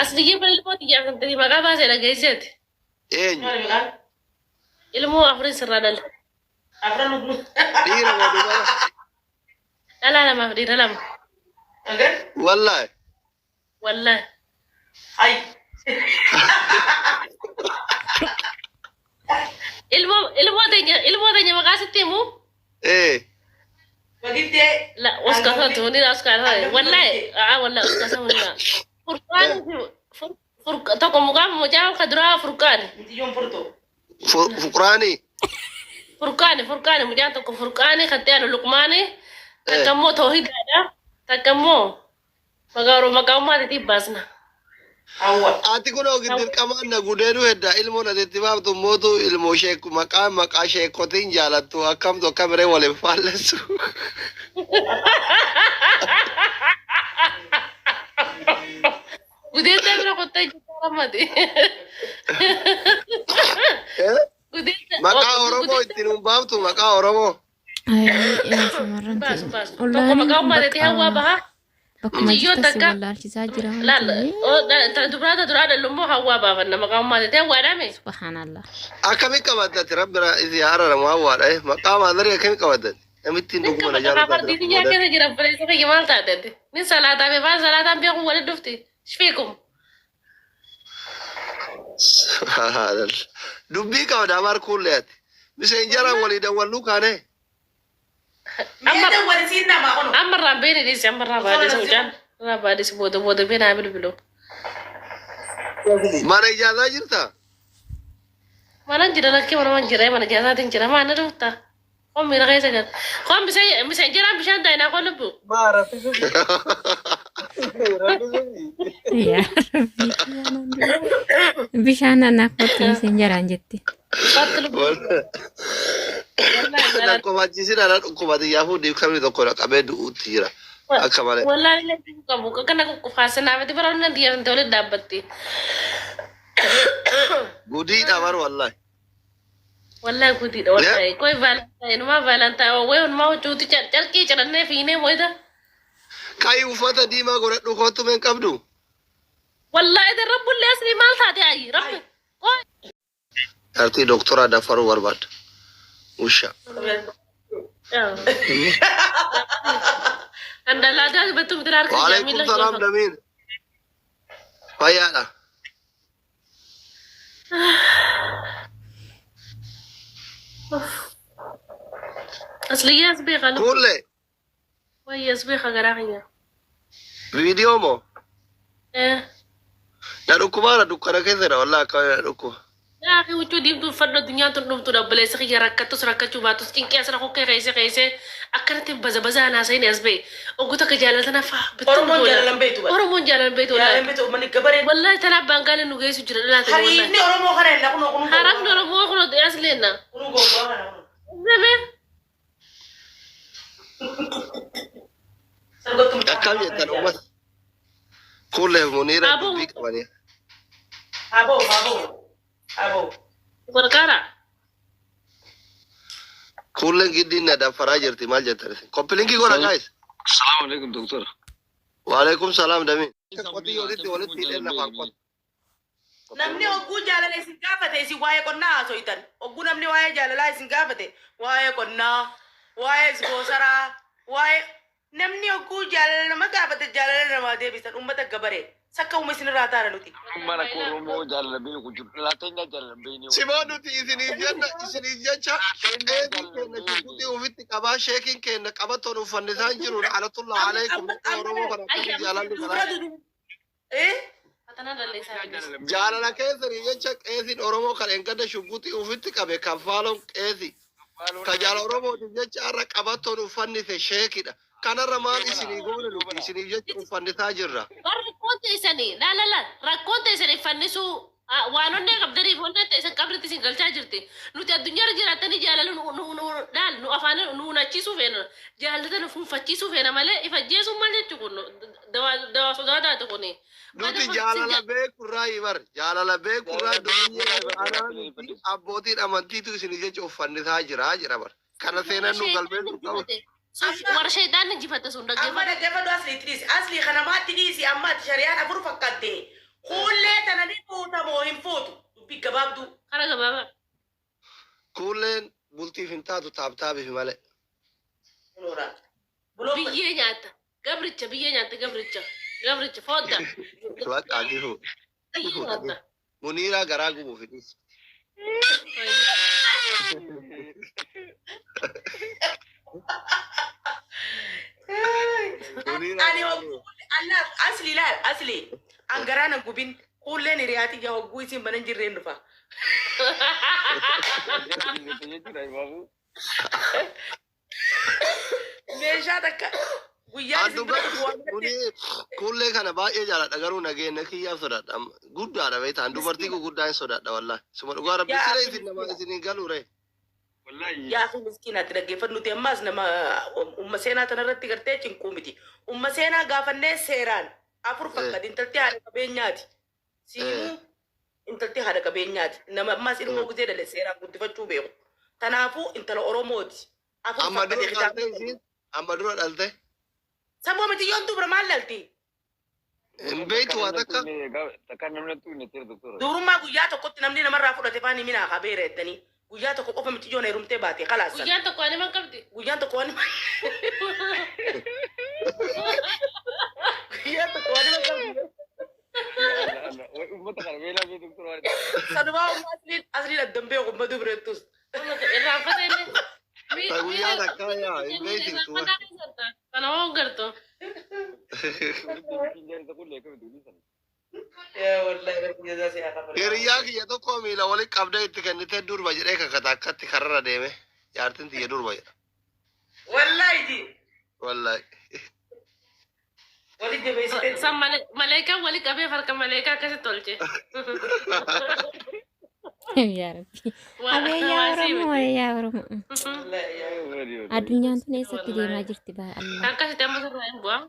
Asliyyee bara ilmoo xiyyaaf kan ta'e maqaa baasee dhageesseeti. Eenyu? Maali maqaan? Ilmoo afurin sirraa dhala. Afran nu. Dhiira moo dubara? Dhalaa lamaaf dhiira lama. Agar? Wallaahi. Wallaahi. Ay. Ilmoo teenya maqaa sitti himu. Ee. Bagittee. La Oscar santu hunina Oscar wallahi, aa wallahi Oscar san hunina. Furqaan tokko mukaa mucaa ka duraa Furqaani. Mintiyyoon furtuu. Fuqraanii. Furqaani, Furqaani, mucaan tokko Furqaani, kan ta'e Luqmaani, takka immoo Toohidaadha, takka immoo maqaa Oromoo maqaa ummaatiif baasna. Hawwa. Ati kun dirqamaan na gudeeduu hedda ilmoon ati itti baaftu mootu ilmoo sheeku maqaa sheekotiin jaalattu akkamtu akkamiree waliin faallessu. Gudeeddaa bira qottee jirta ramadi. Eh? Gudeeddaa. Maqaa Oromoo ittiin hin baaftu, maqaa Oromoo. Ay, yaa shamarran Baasu ta'e. baasu. Tokko Ollaaniin maqaa kun ummaatiif hawwaa bakka bahaa. bakkuma Mucayyoo jirtas si takka wallaalchisaa jira waan laal ta'eef. dubaraata duraa dhallu hawwaa baafanna, maqaa ummaatiif hawwaadhaame. Subhaanallah. Akkami qabattati? Rabbira isi hararamu hawwaadha. Maqaa maadarii akkami qabattati? Namittiin dhuguma na Maqaa jaalatu. fardii biyyaa keessa jira, obboleessa kiyya, maal taate? Nin salaataa fi afaan salaataan beekuun walitti dhufti. Shfiikum. Subhaanallah. Dubbii qabda amar kuullee ati. Miseenjaraan walii dawwalluu kaane. Mi'a dawwali siin namaa kunu. Amma irraan beeni dhiisi, amma irraa baadhis, mucaan irraa baadhis, booda booda beenaa bilbilu. Mana ijaazaa jirtaa? Mana jira, lakkii mana jira, mana ijaazaatiin jira, maal na dhufta? Qoon miira keessa jira. Qoon miseenjaraan bishaan taa'inaa qoon lubbu. Maa raffisuufi? Raffisuufi. Yaa Rabbi. Bishaan naannaa kootti miseenjaraan jetti. Bakka lubbu. Wallaahi. Dhukkubachiisin ana dhukkubati yaafuu dhiibkamni tokko na qabee du'uutti jira. Akka malee. Wallaahi illee qabu akkana kukufaase naafati bara onneen xiyyeeffamte walitti dhaabbatti. Gudiidha bar wallahi. Wallaahi gudiidha wallaahi. Koi Valentine maa Valentine wayi onumaa huccuuti carqii cirannee fiinee mo'ita. Kai uffata diimaa godhadhu kootu meen qabdu. Wallaahi idan rabbullee asii maal taate ayi rabbi. Koi. Artii doktora dafaruu barbaada. Usha. Kan dallaadaa battuu bitira harka Waalaikum miila salaam damiin. Fayyaadha. Asliyyaa as beeka lu. Kuullee Wayyi as beeka garaa kiyya. Viidiyoo moo? Eh. Na dhukkubaara dukkana keessa jira wallahi akka na dhukkuba. Yaa akhi, huccuu diimtuu uffadhu, addunyaan tun dhumtu obboleessa kiyya, rakkattus rakkachuu baatus cinqii asirra kokkee keessee keessee akkanatti baza bazaa naasayin as ba'e oggu takka jaalala nafaa bittuu Oromoon godha. jaalalan beektu bara. Oromoon jaalalan beektu Jaalalan wallaahi. beektu uummanni gabareen. Wallaahi tana abbaan gaalee nu geessu jira dhalaa ta'e wallaahi. Hariifni Oromoo kana hin kunoo kunuu. Haramni Oromoo kun as leenna. Kunuu gowwaa kana kunuu. Zame. Sargottum. Akkam jettan uummata? Kuullee Muniira Aboo. dubbii qabanii. Aboo aboo aboo. Gargaara. Kuulleen giddiin na daffaraa jirti, maal jettan isin? Copy link godha guys. Assalamu alaikum, doctor. Waalaikum salaam damiin. Qotiyyoo walitti hidhee lafaan qota. Namni hogguu jaalala isin gaafate isin waa'ee qonnaa haaso'itan. Hogguu namni waa'ee jaalalaa isin gaafate waa'ee qonnaa, waa'ee isboosaraa, waa'ee namni hogguu jaalala nama gaafate jaalala namaa deebisan uummata gabaree. Sakka uuma isinirraa taana nuti. Mana akka Oromoo jaalala beeku jiru. Dhalaateen jaalala beekni. Simoo nuti isiniif jenna, isiniif jecha qeesiin keenya shukkutii ofitti qabaa, sheekiin keenya qabatoon uffanni isaan jiru la'anatullah alaikum. Oromoo kana akkamitti jaalalli Dubra karaa dudu. Eh? Fatanaa dalleessaa. Jaalala keessanii jecha qeesiin Oromoo kan engadda shukkutii ofitti qabe kan faaloon qeesi ka jaala Oromootiif jecha har'a qabatoon uffannise sheekidha. Kanarra maal isinii goone? Nuti isiniif jecha uffannisaa jirra. Bar rakkoon teessanii laala laala, rakkoon teessanii fannisuu waan onnee qabdaniif onnee teessan qabritti isin galchaa jirti. Nuti addunyaarra jiraattanii jaalala nu nu nu laal nu afaan nu hunachiisuu feena, jaalata nu fuunfachiisuu feena malee ifajjeesuun maal jechuu kun dawaa dawaa sodaa taate kuni. Nuti jaalala beekurraa bar jaalala beekurraa dunyee anaa miti, abbootiin amantiitu isinii jecha uffannisaa jira jedha bar. Kana seenan nu galmeessuu qabu. Warra shayxaan injifate sun Amma dhaggeeffatu. Dhaggeeffadhu, asliitti dhiisi. Aslii kana maatti dhiisi, amma ati shari'aan afur fakkatte. Kuullee tana ni fuuta moo hin fuutu? Dubbii gabaabduu. Kara gabaabaa. Kuulleen bultiif hin taatu taaptaabiif malee. Kunoodha. Buloo Biyyee nyaatta. Gabricha biyyee nyaatta gabricha. Gabricha foodda. Bakka jiru. Biyyee nyaatta. Muniiraa garaa gubuuf hidhis. Muniiraa Ani garaa hogguu Allah asli laal asli an garaa nan gubin kuulleen hiriyaati yaa hogguu isin mana hin jirreen dhufa. Meeshaa takka guyyaa isin bira dhufu waan Kuni kuullee kana baay'ee jaaladha garuu nageenya kiyyaaf sodaadha. Guddaadha beektaan dubartii guguddaa hin sodaadha wallaahi. Suma dhugaa rabbi Yaa siree akhi isin namaa isin hin galu ree. Yaa akhi miskiinaatti dhaggeeffadhu nuti ammaas nama umma seenaa tanarratti gartee cinquu miti. Umma seenaa gaafannee seeraan afur fakkaati intalti haadha qabeenyaati. Siinuu intalti haadha qabeenyaati. Nama ammaas ilmoo gizee dale seeraan guddifachuu beeku. Tanaafuu intala Oromooti. Afur Amma fakkate dura kitaaba. dhalte isiin amma dura dhalte Saboo miti yoon dubra maal lalti? hin beektu waa takka. Takka namni tuqne ture doktora. Dubrummaa guyyaa tokkotti namni namarraa fudhate faan himinaa qabeera jettanii. Guyyaa tokko qofa miciyyoon heerumtee baate kalaasan. Guyyaan tokko ani man qabdi. Guyyaan tokko waan guyyaan tokko waan nama qabdi. Uummata kana beelaa fi doktora waan Sanumaa umma asliin asliin addan beeku umma dubreettus. Irraanfata inni. Ta guyyaa takka yaa hin beektu. Kana waan gartu. Yaa wallahi rabbi jazaa si haa kafalu. Hiriyaa kiyya tokko miila walitti qabdee itti kennitee durba jedhee kakata akkatti kararra deeme. Jaartiin tiyya durba jedha. Wallahi ji Wallaahi. wali jabeessitee. San maleekaan wali qabee farka maleekaa akkasitti tolche. Yaa Rabbi. Abee yaa Oromoo yaa Oromoo. Wallahi yaa. Addunyaan tun eessatti deemaa jirti baa Allah. Akkasitti amma sirraa hin bu'aa.